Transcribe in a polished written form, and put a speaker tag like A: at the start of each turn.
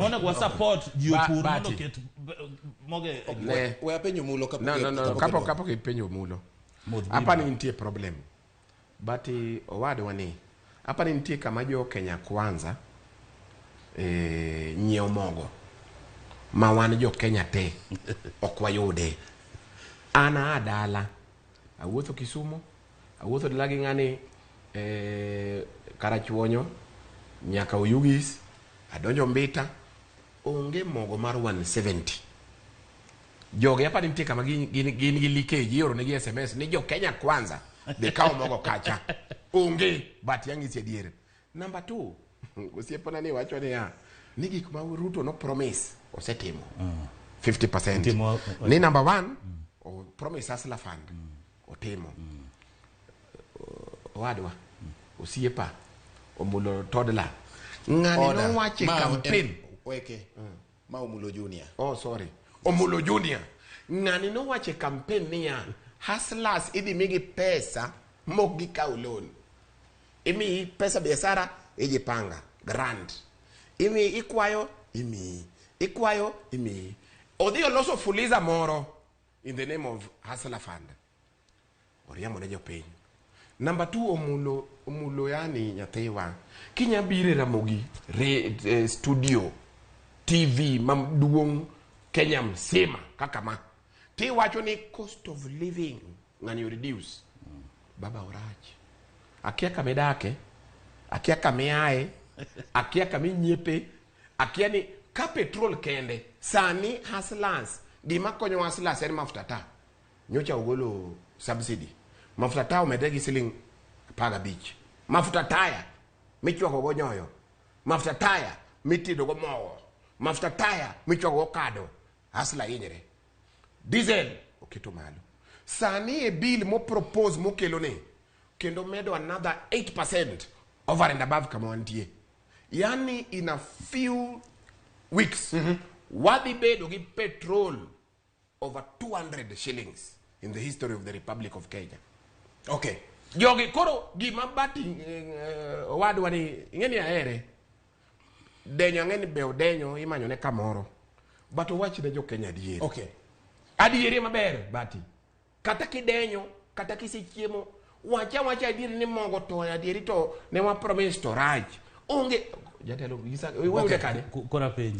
A: Onego wa support jopur mondo
B: Bati.
A: oket moge
B: Ne.
C: We apenjo mulo kapok
B: No, no, no,
C: kapok
B: kapok
C: idwoko.
B: kapok ipenjo mulo.
A: Modh
B: Apa ni nitie problem. But owadwa ni apa ni nitie kama jo Kenya Kwanza nyiewo mogo ma wan jo Kenya te ok wayude. An aa dala awuotho Kisumu, awuotho dala gi ng'ani Karachuonyo nyaka Oyugis, adonjo Mbita, onge mogo mar 170. Jogi apa ni nitie kama gin gi leakage, ioro negi SMS ni jo Kenya Kwanza dhi kaw mogo kacha. Onge, but yang'isi adier. Number 2, osiepana ni wacho niya, ni gik ma Ruto no promise osetimo. 50%.
A: Otimo-
B: Ni number 1, o promise Hustler Fund. Otimo. Owadwa, osiepa, Omulo Toddler. Ng'ani
C: Order.
B: nowacho e
C: Ma
B: campaign.
C: Weke. Ma Omulo Junior.
B: Oh, sorry. Omulo Junior. Ng'ani nowacho e campaign niya, hustlers idhi migi pesa mok gikaw loan. Imiyi pesa biashara, ijipanga. Grant. Imiyi ikwayo, imiyi. Ikwayo, imiyi. Odhi oloso fuliza moro in the name of Hustler Fund. Oriambo ne jopiny. Number 2, Omulo yani nyathiwa. Kinya bire Ramogi studio TV maduong' Kenya msima kaka ma. Tiwacho ni cost of living ng'ani reduce. Baba orach. Akia kama idake, akia kama iae, akia kama inyiepe, akia ni ka petrol kende sani hustlers gima konyo hustlers en mafuta taa. Nyocha ogolo subsidy. Mafuta taa omedre gi siling 15. Mafuta taya michwako go nyoyo, mafuta taya mitedo go mogo, mafuta taya michwako go kado, hustler hinyre. Diesel oketo malo. Sani e bill mo propose mokelo ni kendo medo another 8% over and above kama wantie. Yani in a few weeks wadhi bedo gi petrol over 200 shillings in the history of the Republic of Kenya.
C: Okay.
B: Jogi koro gima Bati owadwa ni ing'eni ahere. Denyo ang'eni be odenyo imanyo ne kamoro. But owach ne jo Kenya adieri.
C: Okay.
B: Adieri maber Bati. Kata kidenyo, kata kisechiemo, wacha wacha adieri ni mogo to adieri to ne wa promise to rach. Onge jatelo gisa,
C: Okay.
B: kade.
A: Kora penjo.